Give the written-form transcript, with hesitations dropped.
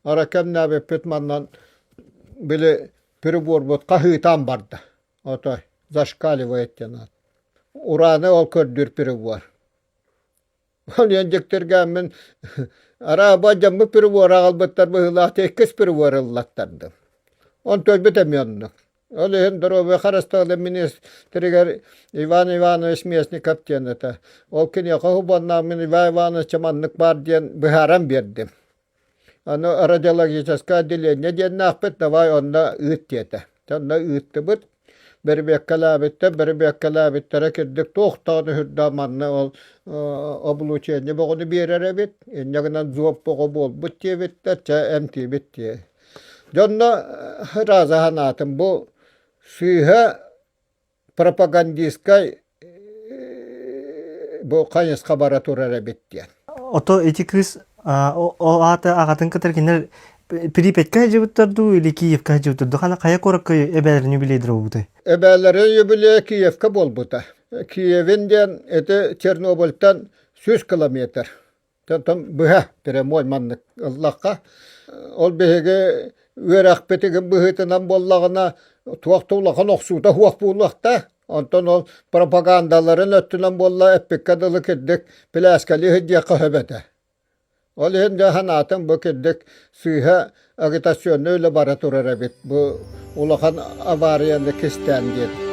Ара кэмнээбиппит манан били приборбут хаһыытаан барда. Отой зашкаливает диэн аат. Ураны ол көрдүүр прибор. Ол дьиктиргээммин арааба дьаммыт прибор аҕалбыттар быһыылаах иккис прибор ыллаттардым. Он төлбүт эмиэ оннук. Ол иһин доруобуйа харыстабылын министригэр Иван Иванович Местников диэн этэ. Ол киниэхэ уһубаннаах мин Иван Ивановича маннык баар диэн быһааран биэрдим. Аны радиологическое отделение диэннээхпит, давай онно ыыт диэтэ. Онно ыыттыбыт. Бэрэбиэккэлээбиттэр, бэрэбиэккэлээбиттэрэ кирдик туох даҕаны сүрдээх манна ол облучение бөҕөнү биэрэр эбит. Инньэ гынан зоб бөҕө буолбут диэбиттэр, чэ эмтиибит диэ. Дьонно ырааза санаатым бу сыыһа пропагандистскай бу хайысха бара турар эбит диэн. Ото ити кыыс ол аата аҕатын кытары кинилэр Припятька сылдьыбыттар дуу или Киевка сылдьыбыттар дуу хана хайа куоракка эбээлэрин юбилейдара буолбутай? Эбээлэрин юбилейа Киевка буолбута. Киевин диэн ити Чернобыльтан 100 километр. Онтон быһа прямой маннык ыллахха, ол биһиги үөрэхпитигин быһыытынан буоллаҕына туох да улахан охсуута суох буолуохтаах. Онтон ол пропагандаларын өттүнэн буолла эппиккэ дылы кирдик пилээскэлии сылдьыахха сөп этэ. Ол иһин дьэ санаатым бу кирдик сыыһа агитационнай үлэ бара турар эбит бу улахан аварияны кистээн диэн.